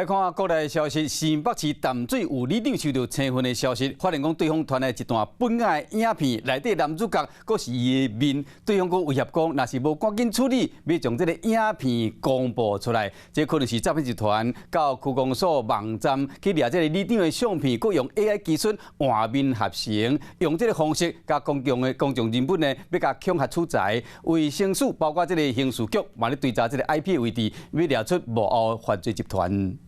來看國內消息，新北市淡水有里長收著青雲的消息，發現講對方傳來一段本案的影片，內底男主角閣是伊的面，對方閣威脅講，若是無趕緊處理，欲將這个影片公布出來。這可能是詐騙集團到區公所網站去掠這个里長的相片，閣用 AI 技術換面合成，用這个方式共公眾的公眾人物呢，欲共恐嚇取財。衛生署包括這个刑事局，嘛咧追查這个 IP 位置，欲掠出幕後犯罪集團。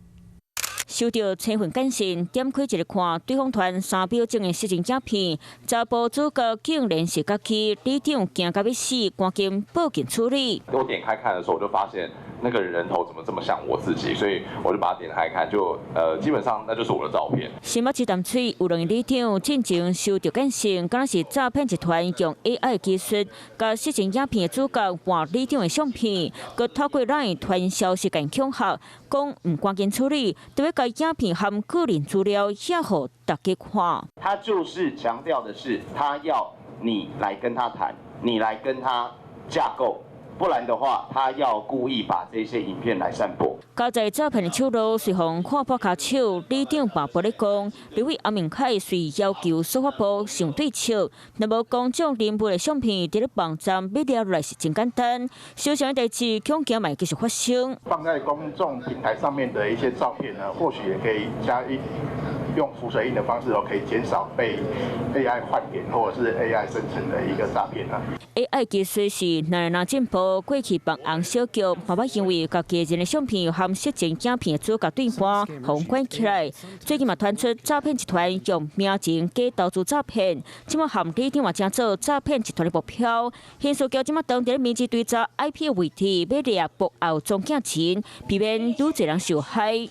收著青雲簡訊，點開一个看，對方傳3秒鐘的色情影片，查埔主角竟然是家己，里長驚甲欲死，趕緊報警處理。我點開看的時候，我就發現那個人頭怎麼這麼像我自己，所以我就把它點開看，就基本上那就是我的照片。新北市淡水有兩个里長進前收著簡訊，敢若是詐騙集團用 AI 技術，共色情影片的主角換里長的相片，閣透過 LINE 傳消息共恐嚇，講毋趕緊處理，就欲共影片含個人資料遐予大家看。他就是強調的是，他要你來跟他談，你來跟他架構。不然的話，他要故意把這些影片來散播。交在詐騙的手路，隨予看破跤手，里長罷無咧講，立委歐明凱遂要求司法部想對策，若無公眾人物的相片佇咧網站欲掠來是真簡單，相像的代誌恐驚嘛會繼續發生。放在公眾平台上面的一些照片呢，或許也可以加一用浮水印的方式哦，可以減少被 AI 換臉或者是 AI 生成的一個詐騙啊。 AI 技術是愈來愈進步，過去網紅小菊嘛捌因為家己人的相片含色情影片的主角對換，予關起來。最近嘛傳出詐騙集團用名前假投資詐騙，這馬含里長嘛成做詐騙集團的目標。刑事局這馬當佇咧明治追查 IP 位置，欲掠幕後中鏡錢，避免愈濟人受害。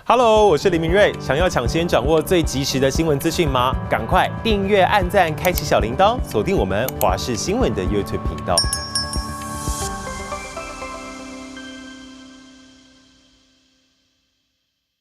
Hello，我是林明瑞。想要搶先掌握最及時的新聞資訊嗎？趕快訂閱、按讚、開啟小鈴鐺，鎖定我們華視新聞的 YouTube 頻道。